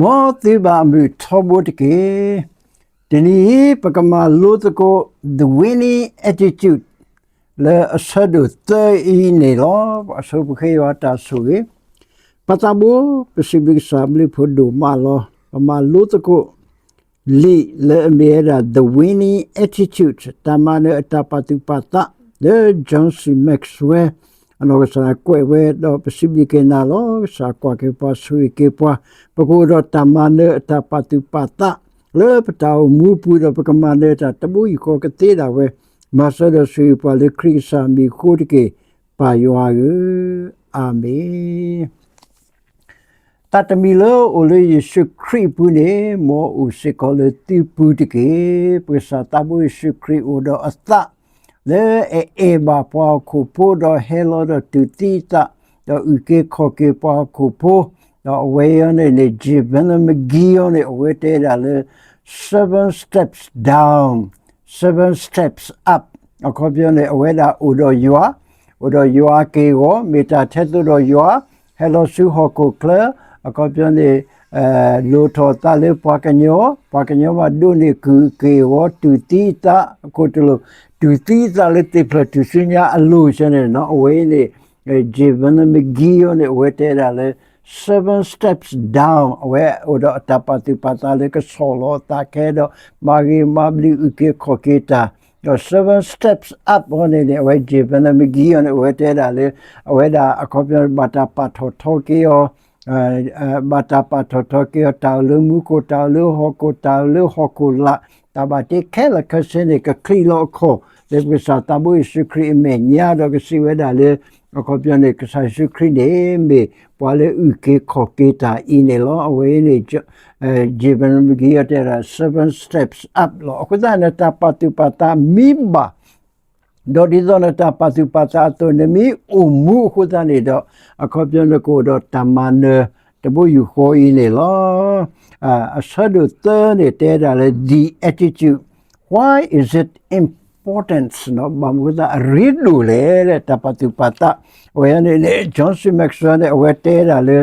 မ်သုဘၣ်အမုာ်ထီဘိတက့ၢ်. တနံၤအံၤ ပကမၤလိသကိး The Winning Attitude လၢအဆၢဒိၣ်သၢအံၤန့ၣ်လီၤ. အဆိပဃ့ယွၤတၢ်ဆိၣ်ဂ့ၤ, ပၢ်သးဘိ, ပစံးဘျုးကစၢ်အဘျုးအဖှိၣ်ဒိၣ်မးလီၤ. ပမၤလိသကိး လံာ်လၢအမ့ၢ်ဝဲဒၣ် The Winning Attitude တၢ်မၤနၢၤအတၢ်ပာ်သူၣ်ပာ်သး လၢ John C Maxwell အနီၢ်ကစၢ်ဒၣ်ကွဲးဝဲ ဒီးပစံးဘျုးက့ၤနၤလီၤ. ကစၢ်ကွၢ်က့ၤပှၤဆိၣ်ဂ့ၤက့ၤပှၤ, ပကအိၣ်ဒီးတၢ်မၤနၢၤအတၢ်ပာ်သူၣ်ပာ်သး လၢပတၢ်အိၣ်မူပူၤဒီး ပကမၤနၢၤတၢ်တဘိယူၢ်ဃီကသ့ဒၣ်ဝဲ, မၤစၢၤဒီးဆိၣ်ဂ့ၤပှၤလၢခရံာ်ကစၢ်မံၤအဃိတက့ၢ်, ပၢ်ယွၤဧၢ, အၤမ့ၣ်. သးတမံၤလၢအိၣ်လၢယ့ၣ်ၡူးခရံာ်အပူၤန့ၣ် မ်အအိၣ်စ့ၢ်ကီးလၢသုပူၤတက့ၢ်. ပကစၢ်သးဘိယ့ၣ်ၡူးခရံာ်အိၣ်ဒီးအသး လၢအအဲၣ်ဘၣ်ပှၤဟီၣ်ခိၣ်ဖိ ဒီးဟဲလီၤဒီးတူၢ်သံအသး, ဒီးအုၣ်က့ၤခီၣ်က့ၤပှၤဟီၣ်ခိၣ်ဖိ, ဒီးအဝဲအံၤန့ၣ်န့ၣ် J Vernon McGee အံၤန့ၣ် အဝဲတဲဒၣ်လၢ seven steps down, seven steps up အခီပညီန့ၣ် အဝဲဒၣ်အိၣ်ဒီးယွၤ, အိၣ်ဒီးယွၤက့ၢ်ဂီၤ, မ့ၢ်တၢ်ထဲသိးဒီးယွၤ, ဟဲလီၤဆူဟီၣ်ခိၣ်ချၢ, အခီပညီန့ၣ် လိၣ်ထီၣ်သးလၢပှၤကညီ, ပှၤကညီဘၣ်ဒိးန့ၢ်ကုၢ်က့ၢ်ဂီၤ တူၢ်သံအသး, အခိၣ်တလိာ် တူၢ်သံအသးလၢသ့ၣ်ဖျၢၣ်ထူၣ်စုညါအလိၤဆၢန့ၣ်နီၤ, အဝဲအံၤန့ၣ် J Vernon McGee အံၤန့ၣ် အဝဲတဲဒၣ်လၢ seven steps down အဝဲအိၣ်ဒီးအတၢ်ပာ်သူၣ်ပာ်သးလၢကဆီၣ်လီၤအသးခဲဒီး မၤဂ့ၤမၤဘျုးအုၣ်က့ၤခီၣ်က့ၤတၢ်, ဒီး seven steps up အံၤန့ၣ်န့ၣ် အဝဲ J Vernon McGee အံၤန့ၣ် အဝဲတဲဒၣ်လၢ အဝဲဒၣ်အခီပညီဘၣ်တၢ်ပာ်ထီၣ်ထီက့ၤအီၤ ဘၣ်တၢ်ပာ်ထီၣ်ထီက့ၤအီၤ တၢ်အိၣ်လၢမူခိၣ် တၢ်အိၣ်လၢဟီၣ်ခိၣ် တၢ်အိၣ်လၢဟီၣ်ခိၣ်လာ် တၢ်ဘၣ်တ့ခဲလၢာ်ခဲဆ့န့ၣ် ကချံးလီၤအခီၣ် လၢပကစၢ်သးဘိယ့ၣ်ၡူးခရံာ်အမဲာ်ညါ ဒီးကစံးဝဲဒၣ်လၢ အခီပညီန့ၣ် ကစၢ်ယ့ၣ်ၡူးခရံာ်န့ၣ် မ့ၢ်ပှၤလၢအုၣ်က့ၤခီၣ်က့ၤတၢ်အံၤန့ၣ်လီၤ. အဝဲအံၤန့ၣ် J Vernon McGee အံၤတဲဒၣ် seven steps up လီၤ. အဃိသတး နတၢ်ပာ်သူၣ်ပာ်သးမံဘၣ် ဒီးဒ်သိးနတၢ်ပာ်သူၣ်ပာ်သးအသိး နမ့ၢ်အိၣ်မူအဃိသတးန့ၣ်ဒီး အခီပညီနကအိၣ်ဒီးတၢ်မၤနၢၤတဘိယူၢ်ဃီအံၤန့ၣ်လီၤ. အဆၢဒိၣ်သၢန့ၣ် တဲဒၣ်လၢ the attitude, why is it important ဘၣ်မနုၤအဃိသတးအရ့ဒိၣ်လဲၣ် တၢ်ပာ်သူၣ်ပာ်သး. အဝဲန့ၣ်န့ၣ် John C Maxwell န့ၣ် အဝဲတဲဒၣ်လၢ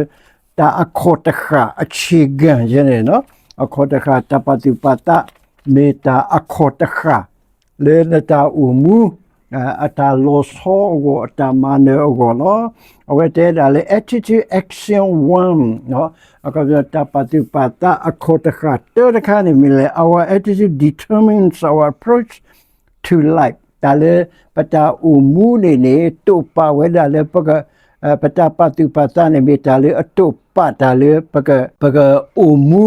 တၢ်အခီၣ်တဃၣ် အဆ့ၣ်ကၢၢ်ယဲန့ၣ် အခီၣ်တဃၣ် တၢ်ပာ်သူၣ်ပာ်သး မ့ၢ်တၢ်အခီၣ်တဃၣ် လၢနတၢ်အိၣ်မူ အတၢ်လီၤဆီအဂီၢ် အတၢ်မၤနၢၤအဂီၢ်လီၤ. အဝဲတဲဒၣ်လၢ attitude action one အခီပညီ တၢ်ပာ်သူၣ်ပာ်သးအခီၣ်တဃၣ်တၢတခါန့ၣ်မ့ၢ်လဲၣ်, our attitude determines our approach to life. တၢ်လၢပတၢ်အိၣ်မူန့ၣ်န့ၣ် တိာ်ပာ်ဝဲဒၣ်လၢ ပတၢ်ပာ်သူၣ်ပာ်သးန့ၣ် မ့ၢ်တၢ်လၢအတိာ်ပာ်တၢ်လၢ ပကအိၣ်မူ,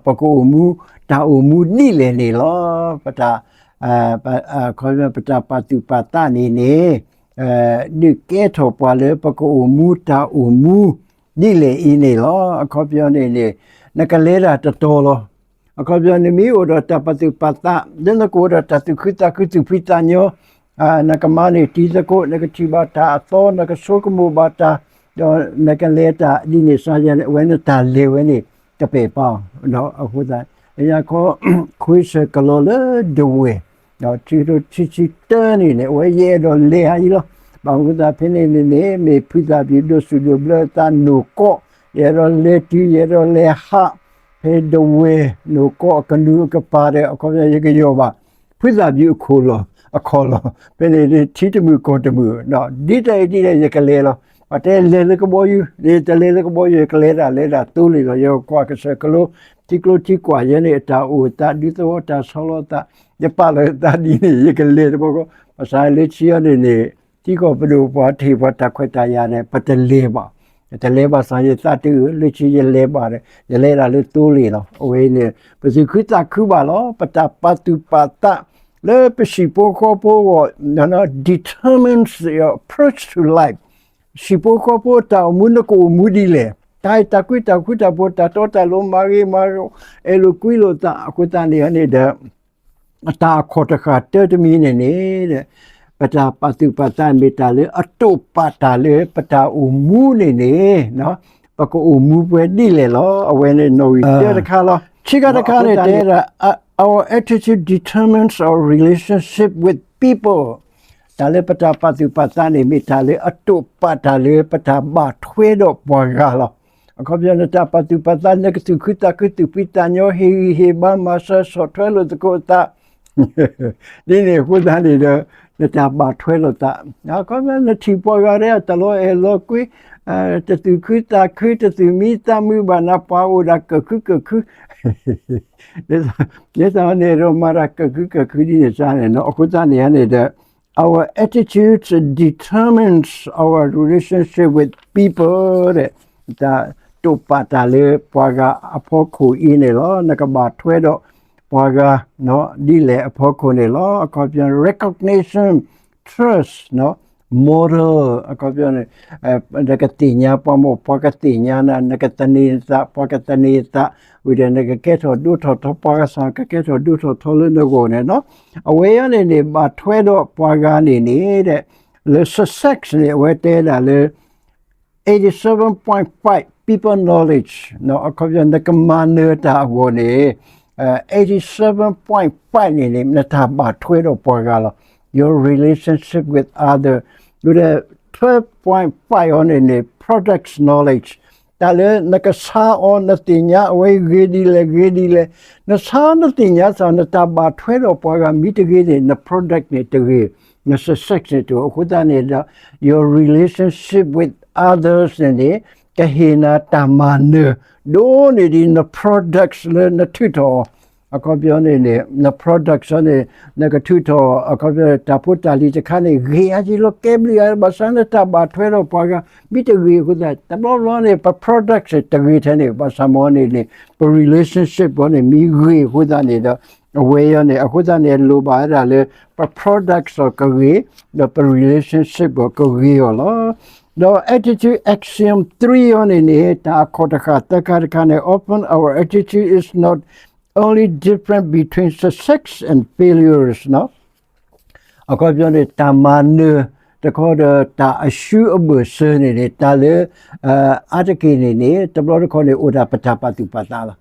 ပကအိၣ်မူ တၢ်အိၣ်မူဒ်လဲၣ်န့ၣ်လီၤ. ပတၢ် ပတၢ်ပာ်သူၣ်ပာ်သးန့ၣ်န့ၣ် ဒုးကဲထီၣ်ပှၤလၢပကအိၣ်မူတၢ်အိၣ်မူဒ်လဲၣ်အံၤန့ၣ်လီၤ. အခီပညီန့ၣ်န့ၣ် နကလဲၤတၢ်တတီၤလီၤ. အခီပညီ နမ့ၢ်အိၣ်ဒီးတၢ်ပာ်သူၣ်ပာ်သး လၢနကအိၣ်ဒီးတၢ်သူၣ်ခုသးခု သူၣ်ဖှံသးညီ, နကမၤန့ၢ်တံၤသကိး နကထံၣ်ဘၣ်တၢ်အသီ နကဆိကမိၣ်ဘၣ်တၢ် ဒီးနကလဲၤတၢ်ဒ်န့ၣ်စ့ၢ်ကီးန့ၣ် အဝဲန့ၣ်တၢ်လဲၤဝဲန့ၣ် တပဲာ်ဘၣ်အီၤ. အဃိသတး ယခီ ခွ့ဆၢၣ်ကလီၤလၢဒဝဲၢ် ထံကထိခံဆံတၢန့ၣ်န့ၣ် အဝဲယအဲၣ်ဒိးလဲၤဟးအံၤလီၤ. ဘၣ်မနုၤအဃိသတး ဖဲန့ၣ်န့ၣ်န့ၣ် မ့ၢ်ဖုသၣ်ဘံၣ်ဒိၣ်ဆူၣ်ဒိၣ်ဘျၢအသး နိၣ်ကီၢ် ယအဲၣ်ဒိးလဲၤတုၤ ယအဲၣ်ဒိးလဲၤဟး ဖဲဒဝဲၢ် နိၣ်ကီၢ်အကနူၤအကပၤဒီး အခီပညီ ယကယီၢ်ဘၣ် ဖုသၣ်ဘံၣ်အခိၣ်လီၤ အခီၣ်လီၤ. ဖဲန့ၣ် ထံတမုာ်ကီၢ်တမုာ် ဒ်တၢ်အံၤဒ်လဲၣ် ယကလဲၤလီၤ. ပှၤတဲလဲၤလၢကဘီယူၤ ယတလဲၤလၢကဘီယူၤ ယကလဲၤဒၣ်လဲၤဒၣ်သိလ့ၣ်လီၤ. ယကွၢ်ကစၢၢ်ကလိ ထံကျိထံကွၢ်ယဲန့ၣ် အတၢ်အိၣ်အသး ဒူသဝီတၢ်ဆီလီၤသး ယပာ်လီၤယသးဒ်န့ၣ် ယကလဲၤတဘျီဃီ. ဘၣ်ဆၣ်လၢခံအံၤန့ၣ်န့ၣ် ထံကီၢ်ပဒိၣ်ပှၤတဟ့ၣ်ပှၤတၢ်ခွဲးတၢ်ယာ်န့ၣ် ပတလဲၤဘၣ်. ယတလဲၤဘၣ်ဆၣ် ယသးတအုး လၢခံယလဲၤဘၣ်ဒီး ယလဲၤဒၣ်လၢသိလ့ၣ်လီၤ. အဝဲအံၤန့ၣ် ပသူၣ်ခုသးခုဘၣ်လီၤ. ပတၢ်ပာ်သူၣ်ပာ်သး လၢပဟံၣ်ဖိဃီဖိအဂီၢ် determines your approach to life. ဟံၣ်ဖိဃီဖိအတၢ်အိၣ်မူ နကအိၣ်မူဒ်လဲၣ်, တၢ်အဲၣ်တၢ်ကွံ တၢ်ဃူတၢ်ဖိး တၢ်တီတၢ်လိၤ မၤဂ့ၤမၤဂီၤ အဲၣ်လိာ်ကွံလိာ်သး အဃိသတးန့ၣ်န့ၣ်ဒီး အတၢ်အခီၣ်တဃၣ်တၢတမံၤန့ၣ်န့ၣ် ပတၢ်ပာ်သူၣ်ပာ်သးမ့ၢ်တၢ်လၢအတိာ်ပာ်တၢ်လၢပတၢ်အိၣ်မူန့ၣ်န့ၣ် ပကအိၣ်မူပှဲၤဒ်လဲၣ်လီၤ. အဝဲန့ၣ်နီၣ်ဂံၢ်တၢတခါလီၤ. ဆ့ကၤတခါန့ၣ်တဲဒၣ် our attitude determines our relationship with people. တၢ်လၢပတၢ်ပာ်သူၣ်ပာ်သးန့ၣ် မ့ၢ်တၢ်လၢအတိာ်ပာ်တၢ်လၢပတၢ်ဘၣ်ထွဲဒီးပှၤဂၤလီၤ. အခီပညီ နတၢ်ပာ်သူၣ်ပာ်သး နကသူၣ်ခုသးခု သူၣ်ဖှံသးညီ ဟ့ၣ်ဂံၢ်ဟ့ၣ်ဘါ မၤစၢၤဆီၣ်ထွဲလိာ်သကိးသး ဒ်န့ၣ်အဃိသတးန့ၣ်ဒီး နတၢ်ဘၣ်ထွဲလိာ်သး အခီပညီ နထံၣ်ပှၤဂၤဒဲး တၢ်လီၤအဲၣ်လီၤကွံ တသူၣ်ခုသးခု တသူၣ်မံသးမုာ်ဘၣ် နပှၤအိၣ်ဒၣ်ကၢၢ်ခုကၢၢ်ခု ဒ်သိးန့ၣ်ဒီး မၤတၢ်ကၢၢ်ခုကၢၢ်ခုဒ်န့ၣ်စ့ၢ်န့ၣ်နီၤ. အဃိသတးန့ၣ်န့ၣ်ဒီး our attitude determines our relationship with people တၢ်တိာ်ပာ်တၢ်လၢပှၤဂၤအဖီခိၣ်အံၤန့ၣ်လီၤ. နကဘၣ်ထွဲဒီးပှၤဂၤ ဒ်လဲၣ်အဖီခိၣ်န့ၣ်လီၤ. အခီပညီ recognition, trust, model အခီပညီန့ၣ် နကသ့ၣ်ညါပှၤ မ့ၢ်ပှၤကသ့ၣ်ညါနၤ, နကသန့ၤနသး ပှၤကသန့ၤနသး, ဝံၤဒီးနကကဲထီၣ်ဒိၣ်ထီၣ်ထီ ပှၤကစၢ်ကကဲထီၣ်ဒိၣ်ထီၣ်ထီလၢနဂီၢ်န့ၣ်နီၤ. အဝဲအံၤန့ၣ်န့ၣ် ဘၣ်ထွဲဒီးပှၤဂၤန့ၣ်န့ၣ် လၢ Sussex န့ၣ် အဝဲတဲဒၣ်လၢ eighty-seven point five people knowledge အခီပညီ နကမၤနၢၤတၢ်အဂီၢ်န့ၣ် eighty-seven point five န့ၣ်န့ၣ် နတၢ်ဘၣ်ထွဲဒီးပှၤဂၤလီၤ. Your relationship with other ဒီး twelve point five အီၤန့ၣ်န့ၣ် products knowledge တၢ်လၢနကဆါအီၤ နသ့ၣ်ညါအဝဲဂ့ၤဒ်လဲၣ်ဂ့ၤဒ်လဲၣ်, နဆါအီၤ နသ့ၣ်ညါစ့ၢ် နတၢ်ဘၣ်ထွဲဒီးပှၤဂၤမ့ၢ်တဂ့ၤန့ၣ် န product န့ၣ်တဂ့ၤ, န success န့ၣ်တဂ့ၤ. အဃိသတးန့ၣ်ဒီး your relationship with others န့ၣ်န့ၣ် ကဟ့ၣ်နၤတၢ်မၤနၢၤ ဒိၣ်န့ၢ်ဒံးန products လၢနထုးထီၣ်အီၤ အခီပညီန့ၣ်န့ၣ် န products န့ၣ် နကထုးထီၣ် အခီပညီ တၢ်ဖိတၢ်လံၤတခါန့ၣ် ဂ့ၤအါက့လီၤ ကဲဘျုးအါ ဘၣ်ဆၣ် နတၢ်ဘၣ်ထွဲဒီးပှၤဂၤ မ့ၢ်တဂ့ၤအဃိသတး တဘျီဘျီန့ၣ် ပ products တဂ့ၤထဲန့ၣ် ဘၣ်ဆၣ်မ့ၢ်န့ၣ်န့ၣ် ပ relationship ဘီန့ၣ် မ့ၢ်ဂ့ၤအဃိသတးန့ၣ်ဒီး အဝဲအံၤန့ၣ် အဃိသတးန့ၣ် လိၣ်ဘၣ်ဝဲဒၣ်လၢ ပ products အီၤကဂ့ၤ ဒီးပ relationship အီၤကဂ့ၤအီၤလီၤ. ဒီး attitude axiom three အီၤန့ၣ်န့ၣ် တၢ်အခီၣ်တဃၣ်သၢခါတခါန့ၣ် often our attitude is not only different between success and failures အခီပညီန့ၣ် တၢ်မၤနၢၤတခီဒီး တၢ်အရှုံးအဘၢၣ်စၢၤန့ၣ်န့ၣ် တၢ်လၢ အါတက့ၢ်န့ၣ်န့ၣ် တဘျီတခီန့ၣ် အိၣ်ဒၣ်ပတၢ်ပာ်သူၣ်ပာ်သးလီၤ.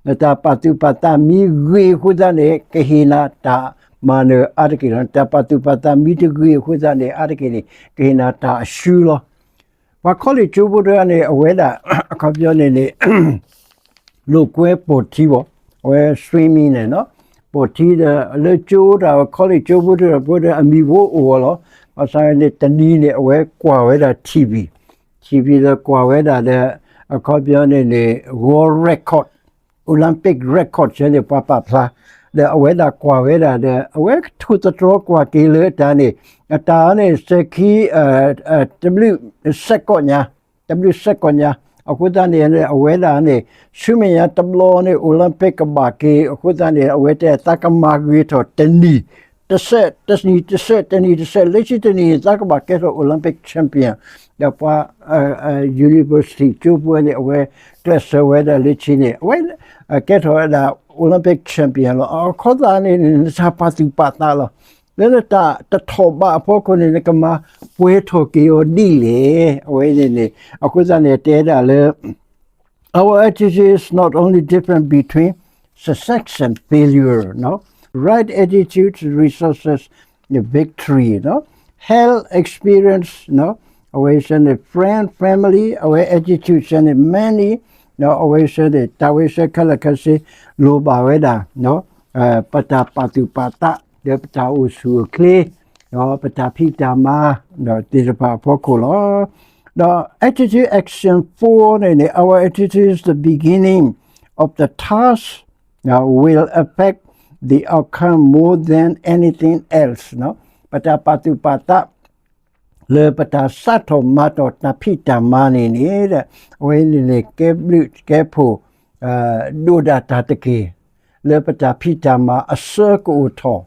နတၢ်ပာ်သူၣ်ပာ်သးမ့ၢ်ဂ့ၤအဃိသတးန့ၣ် ကဟ့ၣ်နၤတၢ်မၤနၢၤအါတက့ၢ်လီၤ. နတၢ်ပာ်သူၣ်ပာ်သးမ့ၢ်တဂ့ၤအဃိသတးန့ၣ် အါတက့ၢ်န့ၣ် ကဟ့ၣ်နၤတၢ်အရှုံးလီၤ. ပှၤ college ကၠိဖိတဂၤန့ၣ် အဝဲဒၣ် အခီပညီန့ၣ်န့ၣ် လိာ်ကွဲပိာ်ထံဘၣ်, အဝဲ swimming န့ၣ်နီၤ, ပိာ်ထံဒီး လၢကၠိတၢ် college ကၠိဖိတဂၤဖိဒီး အမံၤဖိအိၣ်အီၤလီၤ. ဘၣ်ဆၣ်န့ၣ် တနံၤန့ၣ် အဝဲကွၢ်ဝဲဒၣ် TV, TV ဒီးကွၢ်ဝဲဒၣ်ဒီး အခီပညီန့ၣ်န့ၣ် world record, Olympic record ဆဲန့ၣ် ပှၤပာ်ဖျါ ဒီးအဝဲဒၣ်ကွၢ်ဝဲဒၣ်ဒီး အဝဲထိၣ်သတြီၤကွၢ်က့ၤလၢအတၢ်န့ၣ် အတၢ်န့ၣ် စဲၤခံ တဘျုးစဲးကီးညါ, တဘျုးစဲးကီးညါ, အဃိသတးန့ၣ် အဝဲဒၣ်န့ၣ် ဆူမဲာ်ညါတဘျီန့ၣ် Olympic ကဘၣ်က့ၤ အဃိသတးန့ၣ် အဝဲတဲ သးကမၤဂ့ၤထီၣ်တနံၤတစဲး, တနံၤတစဲး, တနံၤတစဲး, လၢခံတနံၤန့ၣ် သးကဘၣ်ကဲထီၣ် Olympic champion ဒီးပှၤ university ကၠိဖိန့ၣ် အဝဲကျဲးစၢးဝဲဒၣ်လၢခံန့ၣ် အဝဲကဲထီၣ်ဝဲဒၣ် Olympic champion လီၤ. အခီသတးန့ၣ် နတၢ်ပာ်သူၣ်ပာ်သးလီၤ. လၢနတၢ်တထီၣ်ဘးအဖီခိၣ်န့ၣ် နကမၤပှဲၤထီၣ်က့ၤအီၤဒ်လဲၣ်. အဝဲန့ၣ်န့ၣ် အဃိသတးန့ၣ် တဲဒၣ်လၢ our attitude is not only different between success and failure, right attitude results in victory, health experience, အဝဲဆဲန့ၣ် friend, family, အဝဲ attitude ဆဲန့ၣ် many, အဝဲဆဲန့ၣ် တၢ်ဝဲဆဲခဲလၢာ်ခဲဆ့ လိၣ်ဘၣ်ဝဲဒၣ် ပတၢ်ပာ်သူၣ်ပာ်သး ဒီးပတၢ်အိၣ်ဆူၣ်အိၣ်ချ့ ဒီးပတၢ်ဖံးတၢ်မၤ သ့ၣ်တဖၣ်အဖီခိၣ်လီၤ. ဒီး attitude axiom four န့ၣ်န့ၣ် our attitude is the beginning of the task, will affect the outcome more than anything else, ပတၢ်ပာ်သူၣ်ပာ်သး လၢပတၢ်စးထီၣ်မၤထီၣ်တၢ်ဖံးတၢ်မၤန့ၣ်န့ၣ် အဝဲန့ၣ်န့ၣ် ကဲဘျုးကဲဖှိၣ် ဒိၣ်ဒၣ်တၢ်တက့ၢ် လၢပတၢ်ဖံးတၢ်မၤအဆၢကအိၣ်ထီၣ်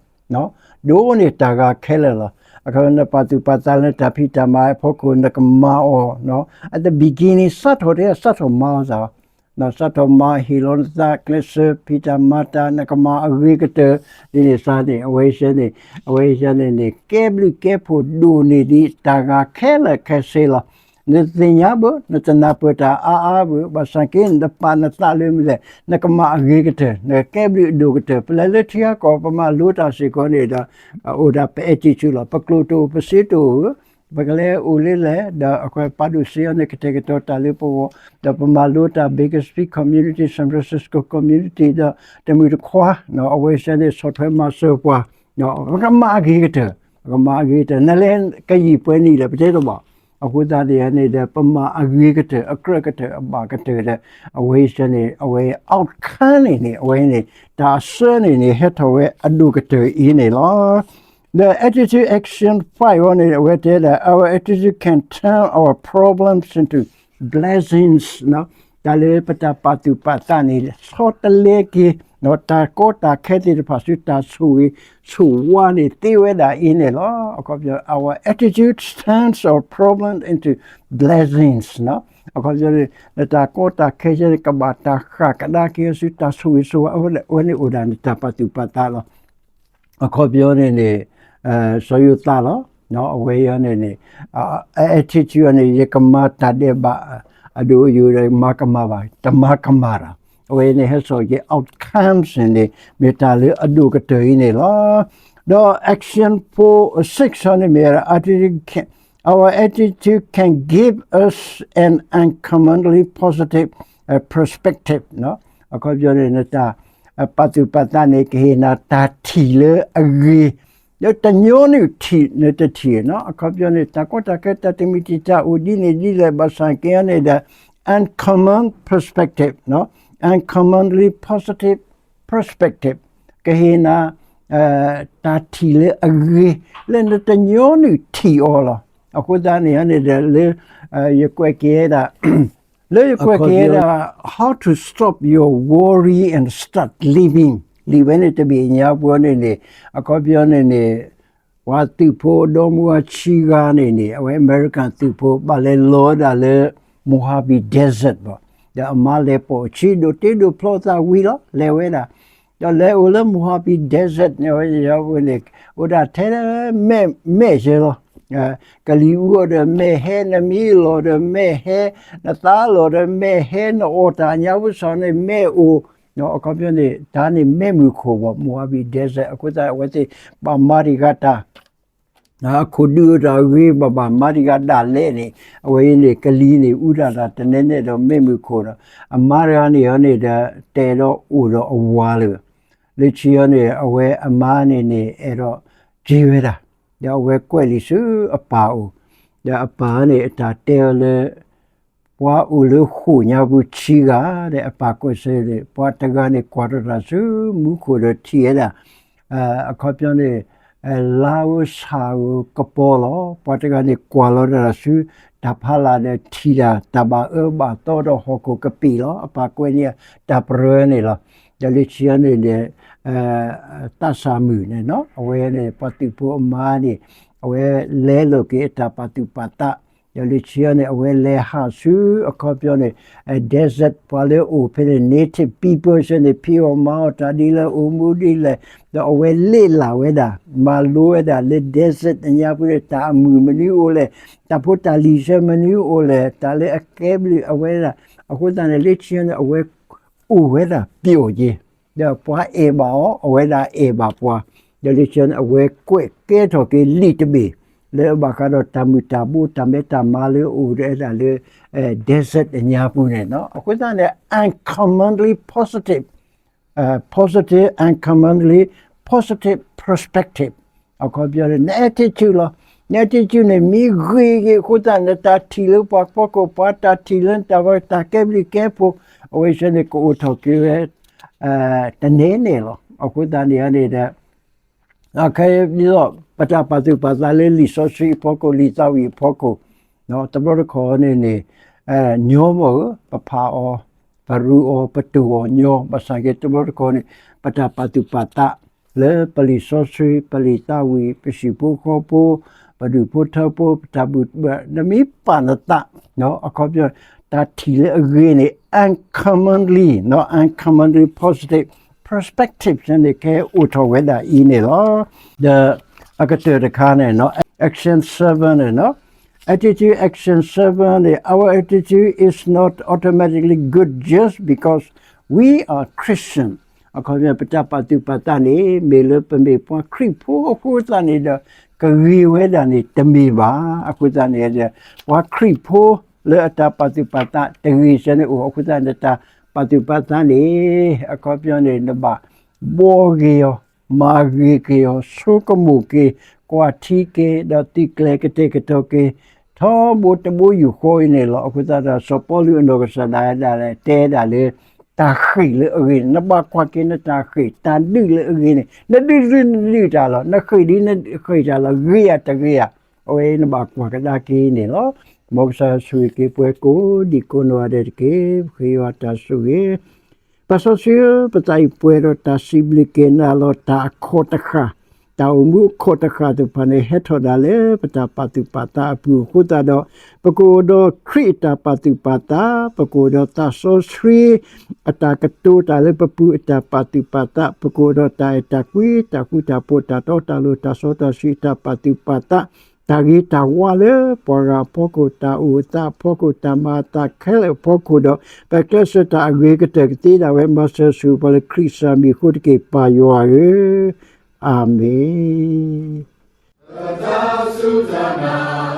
ဒိၣ်န့ၢ်တၢ်ဂၤခဲလၢာ်လီၤ. အခီပညီ နပာ်သူၣ်ပာ်သးလၢတၢ်ဖံးတၢ်မၤအဖီခိၣ် နကမၤအီၤ at the beginning စးထီၣ်တ့ၢ် စးထီၣ်မၤအီၤသး စးထီၣ်မၤဟ့ၣ်လီၤနသးကျဲးစၢး ဖံးတၢ်မၤတၢ် နကမၤအဂ့ၤကတၢၢ် ဒ်န့ၣ်စ့ၢ်န့ၣ် အဝဲစ့ၢ်န့ၣ် အဝဲစ့ၢ်န့ၣ်န့ၣ် ကဲဘျုးကဲဖှိၣ်ဒိၣ်န့ၢ်ဒံးတၢ်ဂၤခဲလၢာ်ခဲဆ့လီၤ. နတသ့ၣ်ညါဘၣ် နတနၢ်ပၢၢ်တၢ်အါအါဘၣ် ဘၣ်ဆၣ်က့ နတပာ်နသးလၢမနုၤလဲၣ် နကမၤအဂ့ၤကတၢၢ် နကဲဘျုးအဒိၣ်ကတၢၢ် ပလဲၤလၢထံဂၤကီၢ် ပမၤလိတၢ်စ့ၢ်ကီးန့ၣ်ဒီး အိၣ်ဒၣ်ပ attitude လီၤ. ပကျိာ်တအိၣ် ပစ့တအိၣ်ဧၢ ပကလဲၤအိၣ်လၢလဲၣ် ဒီးအခွဲးပာ်ဒိၣ်စ့အီၤန့ၣ် ကတဲာ်ကတီၤတၢ်လၢပဂီၢ် ဒီးပမၤလိတၢ် Bakersfield community, San Francisco community ဒီးတမုၢ်တခွါ အဝဲစ့ၢ်န့ၣ် ဆီၣ်ထွဲမၤစၢၤပှၤ ပကမၤအဂ့ၤကတၢၢ် ပကမၤအဂ့ၤကတၢၢ် နလဲၤကယံာ်ပှဲၤနံၣ်ဒီး ပတဲတဘၣ် အဃိသတးန့ၣ်န့ၣ်ဒီး ပမၤအဂ့ၤကတၢၢ် အကြၢးကတၢၢ် အဘၣ်ကတၢၢ်ဒီး အဝဲစ့ၢ်န့ၣ် အဝဲ outcome န့ၣ်န့ၣ် အဝဲန့ၣ် တၢ်အဆၢန့ၣ်န့ၣ် ဟဲထီၣ်ဝဲအဒိၣ်ကတၢၢ်အံၤန့ၣ်လီၤ. ဒီး attitude action five အံၤန့ၣ် အဝဲတဲဒၣ် our attitude can turn our problems into blessings တၢ်လၢပတၢ်ပာ်သူၣ်ပာ်သးန့ၣ် ဆီတလဲက့ၤ တၢ်ကီတၢ်ခဲသ့ၣ်တဖၣ်ဆူတၢ်ဆိၣ်ဂ့ၤဆိၣ်ဝါန့ၣ် သ့ဝဲဒၣ်အံၤန့ၣ်လီၤ. အခီပညီ our attitude turns our problem into blessings အခီပညီ နတၢ်ကီတၢ်ခဲဆ့န့ၣ် ကဘၣ်တၢ်ဃၣ်ကဒါက့ၤဆူတၢ်ဆိၣ်ဂ့ၤဆိၣ်ဝါ အဝဲန့ၣ်အိၣ်ဒၣ်နတၢ်ပာ်သူၣ်ပာ်သးလီၤ. အခီပညီန့ၣ်န့ၣ် စီၤယိၤသးလီၤ. အဝဲအံၤန့ၣ်န့ၣ် attitude အံၤန့ၣ် ယကမၤတၢ်ဒဲးဘး အဒိၣ်အယိာ်ဒီး မၤကမၣ်ဘၣ် တမၤကမၣ်တၢ် အဝဲန့ၣ်ဟဲစိာ်က့ၤ outcomes န့ၣ်န့ၣ် မ့ၢ်တၢ်လၢအဒိၣ်ကတၢၢ်အံၤန့ၣ်လီၤ. ဒီး action four six န့ၣ်မ့ၢ် attitude can, our attitude can give us an uncommonly positive perspective အခီပညီန့ၣ် နတၢ်ပာ်သူၣ်ပာ်သးန့ၣ် ကဟ့ၣ်နၤတၢ်ထံၣ်လၢအဂ့ၤ ဒီးတညီနုၢ်ထံၣ်နတထံၣ်နီၤ အခီပညီန့ၣ် တၢ်ကီတၢ်ခဲတၢ်တမံၤတံာ်တာ်အိၣ်ဒ်န့ၣ်ဒ်လဲၣ် ဘၣ်ဆၣ်က့န့ၣ်ဒီး uncommon perspective, uncommonly positive perspective ကဟ့ၣ်နၤ တၢ်ထံၣ်လၢအဂ့ၤ လၢနတညီနုၢ်ထံၣ်အီၤလီၤ. အဃိသတးန့ၣ်န့ၣ်ဒီး လၢယကွဲးက့ၤဒၣ် လၢယကွဲးက့ၤဒၣ် How to stop your worry and start living လံာ်ဝဲန့ၣ်တဘ့ၣ်ညါပူၤန့ၣ်န့ၣ် အခီပညီန့ၣ်န့ၣ် ပှၤသုးဖိဒီမါဝၤဆံဂၤန့ၣ်န့ၣ် အဝဲအမဲရကၤသုးဖိ ဘၣ်လဲၤလီၤဝဲဒၣ်လၢ Mojave Desert ဘၣ် ဒီးအမါလဲၤပိာ်ဆံးဒိၣ်တ့ဒိၣ်ဖျီသးဝံၤလီၤ လဲၤဝဲဒၣ် ဒီးလဲၤအိၣ်လၢ Mojave Desert န့ၣ် ဝဲန့ၣ် အိၣ်ဒၣ်ထဲမဲာ်မဲာ်ဆဲလီၤ ကလံၤအူအီၤဒီးမဲာ်ဟဲ နမံလီၤဒီးမဲာ်ဟဲ နသးလီၤဒီးမဲာ်ဟဲ နအီၣ်တၢ်ညါပူၤစ့ၢ်န့ၣ် မဲာ်အိၣ် အခီပညီန့ၣ် တၢ်န့ၣ်မဲာ်မုၢ်ခိၣ်ဘၣ် Mojave Desert အဃိသတး အဝဲသ့ၣ်ဘၣ်မၤတံၢ်ဃာ်တၢ် အခိၣ်ဒုးအိၣ်တၢ်ဂ့ၤဘၣ်ဘၣ် မၤတံၢ်ဃာ်ဒၣ်လဲာ်န့ၣ် အဝဲအံၤန့ၣ် ကလံၤန့ၣ် အူတၢ်တၢ်တနဲနဲဒီးမဲာ်မုၢ်ခိၣ်ဒီး အမါတဂၤန့ၣ်အီၤန့ၣ်ဒီး တအဲၣ်ဒိးအိၣ်ဒီးအဝၤလၢၤ လၢခံအီၤန့ၣ် အဝဲအမါန့ၣ်န့ၣ် အဲၣ်ဒိးက့ၤဝဲဒၣ် ဒီးအဝဲကွဲးလံာ်ဆူအပၢ်အအိၣ် ဒီးအပၢ်န့ၣ် အတၢ်တဲအီၤလၢ ပှၤအိၣ်လၢဃိာ်ညါပူၤဆံဂၤ ဒီးအပၢ်ကွဲးစ့ၢ်န့ၣ် ပှၤတဂၤန့ၣ် ကွၢ်ထီၣ်တၢ်ဆူမူခိၣ်ဒီးထံၣ်ဝဲဒၣ် အခီပညီန့ၣ် လါဧိၤဆၣ်ဧိၤကပီၤလီၤ. ပှၤတဂၤန့ၣ် ကွၢ်လီၤတၢ်ဆူတၢ်ဖးလၢ်ဒီးထံၣ်တၢ် တၢ်ဘၣ်အၢဘၣ်သီဒီးဟီၣ်ခိၣ်ကပံာ်လီၤ. အပၢ်ကွဲးန့ၢ်တၢ်ပြၢန့ၣ်လီၤ. ဒီးလၢခံအီၤန့ၣ်ဒီး သးစၢ်မုၣ်န့ၣ်နီၤ အဝဲန့ၣ် ပှၤသုးဖိအမါန့ၣ် အဝဲလဲလိာ်က့ၤအတၢ်ပာ်သူၣ်ပာ်သး ဒီးလၢခံအီၤန့ၣ် အဝဲလဲၤဟးဆူအခီပညီန့ၣ် desert ပှၤလၢအိၣ်ဖဲန့ၣ် native people စ့ၢ်န့ၣ် ဖံးအီၣ်မၤအီၣ်တၢ်ဒ်လဲၣ် အိၣ်မူဒ်လဲၣ် ဒီးအဝဲလ့ၣ်လၢ်ဝဲဒၣ် မၤလိဝဲဒၣ်လၢ desert အညါပူၤန့ၣ် တၢ်အမုာ်မနုၤအိၣ်လဲၣ် တၢ်ဖိတၢ်လံၤဆၢမနုၤအိၣ်လဲၣ် တၢ်လၢအကဲဘျုးအဝဲဒၣ် အဃိသတးန့ၣ် လၢခံအီၤန့ၣ် အဝဲအိၣ်ဝဲဒၣ်ပျီက့ၤ ဒီးပှၤအဲၣ်ဘၣ်အီၤ အဝဲဒၣ်အဲၣ်ဘၣ်ပှၤ ဒီးလၢခံန့ၣ် အဝဲကွဲးကဲထီၣ်က့ၤလံာ်တဘ့ၣ် လၢအဘၣ်ဃးဒီးတၢ်မုၢ်တၢ်ဘိ တၢ်မဲတၢ်မါလၢအအိၣ်ဝဲဒၣ်လၢ desert အညါပူၤန့ၣ်နီၤ အဃိသတးန့ၣ် uncommonly positive, positive, uncommonly positive perspective အခီပညီန့ၣ် န attitude လီၤ န attitude န့ၣ် မ့ၢ်ဂ့ၤက့ၤအဃိသတး နတၢ်ထံၣ်လၢပှၤဖီခိၣ် ပှၤတၢ်ထံၣ်လၢနတၢ်ဝဲ တၢ်ကဲဘျုးကဲဖှိၣ် အဝဲစ့ၢ်န့ၣ် ကအိၣ်ထီၣ်က့ၤဝဲ တနဲနဲလီၤ. အဃိသတးန့ၣ်န့ၣ်ဒီး ခဲအံၤဒ်သိး ပတၢ်ပာ်သူၣ်ပာ်သးလၢလံာ်စီဆှံအဖီခိၣ် လံာ်သးဝံၣ်အဖီခိၣ် တဘျီတခီၣ်န့ၣ်န့ၣ် ညီမ့ၢ်ဧၢ ပဖးအီၤ ပရူးအီၤ ပတိၢ်အီၤညီ ဘၣ်ဆၣ်က့ တဘျီတခီၣ်န့ၣ် ပတၢ်ပာ်သူၣ်ပာ်သး လၢပလံာ်စီဆှံ ပလံာ်သးဝံၣ် ပဟံၣ်ဖိဃီဖိ ပဒူၣ်ဖိထၢဖိ ပတၢ်ဘူၣ်တၢ်ဘါ နမ့ၢ်ပာ်နသး အခီပညီ တၢ်ထံၣ်လၢအဂ့ၤန့ၣ် uncommonly, uncommonly positive perspective န့ၣ် ကဟဲအိၣ်ထီၣ်ဝဲဒၣ်အံၤန့ၣ်လီၤ. ဒီးအကတၢၢ်တခါန့ၣ် action seven န့ၣ် attitude, action seven န့ၣ် our attitude is not automatically good just because we are Christian. အခီပညီ ပတၢ်ပာ်သူၣ်ပာ်သးန့ၣ် မ့ၢ်လၢပမ့ၢ်ပှၤခရံာ်ဖိအဃိသတးန့ၣ်ဒီး ကဂ့ၤဝဲဒၣ်န့ၣ်တမ့ၢ်ဘၣ်. အဃိသတးန့ၣ် ပှၤခရံာ်ဖိလၢအတၢ်ပာ်သူၣ်ပာ်သး တဂ့ၤစဲန့ၣ်အိၣ် အဃိသတးန့ၣ် တၢ်ပာ်သူၣ်ပာ်သးန့ၣ် အခီပညီန့ၣ် နဘၣ်ဘှီက့ၤအီၤ, မၤဂ့ၤက့ၤအီၤ, ဆိကမိၣ်က့ၤ, ကွၢ်ထံက့ၤ, ဒီးသုးကျဲၤကတဲာ်ကတီၤက့ၤ ထီဘိတဘိယူၢ်ဃီအံၤန့ၣ်လီၤ. အဃိသတးဒီး စီၤပီလူးအနီၢ်ကစၢ်ဒၣ်ဝဲဒၣ်လဲာ် တဲဒၣ်လၢ တၢ်ဃ့ၢ်လၢအဂ့ၤန့ၣ် နဘၣ်ကွၢ်က့ၤနတၢ်ဃ့ၢ် တၢ်ဒုးလၢအဂ့ၤန့ၣ် နဒုးဒုးနဒုးတၢ်လီၤ. နဃ့ၢ်ဒ်နဃ့ၢ်တၢ်လီၤ ဂ့ၤဧါတဂ့ၤဧါ အဝဲနဘၣ်ကွၢ်ကဒါက့ၤန့ၣ်လီၤ. မ်ကစၢ်ယွၤဆိၣ်ဂ့ၤက့ၤပှၤကိးဒံးကိးနီၢ်ဂၤဒဲးတက့ၢ်. ပဃ့ယွၤတၢ်ဆိၣ်ဂ့ၤ ပၢ်စီဆှံဧၢ, ပသးအံၤပှဲၤဒီးတၢ်စံးဘျုးက့ၤနၤလီၤ. တၢ်အခီၣ်တဃၣ်, တၢ်အိၣ်မူအခီၣ်တဃၣ်သ့ၣ်တဖၣ်န့ၣ် ဟဲထီၣ်ဒၣ်လၢပတၢ်ပာ်သူၣ်ပာ်သးအပူၤအဃိသတးဒီး ပကအိၣ်ဒီးခရံာ်အတၢ်ပာ်သူၣ်ပာ်သး, ပကအိၣ်ဒီးသးစီဆှံ အတၢ်ကတိၤတၢ်လၢပပူၤအတၢ်ပာ်သူၣ်ပာ်သး, ပကအိၣ်ဒီးတၢ်အဲၣ်တၢ်ကွံ တၢ်ဃူတၢ်ဖိး တၢ်တီတၢ်လိၤ တၢ်စီတၢ်ဆှံအတၢ်ပာ်သူၣ်ပာ်သး တၢ်ဂ့ၤတၢ်ဝါလၢပှၤဂၤအဖီခိၣ် တၢ်အိၣ်အသးအဖီခိၣ် တၢ်မၤအသးခဲလၢာ်အဖီခိၣ်ဒီး ပကျဲးစၢးတၢ်အဂ့ၤကတၢၢ်ကသ့ဒၣ်ဝဲ မၤစၢၤဆိၣ်ဂ့ၤပှၤလၢခရံာ်အမံၤအဃိတက့ၢ် ပၢ်ယွၤဧၢ, အၤမ့ၣ်.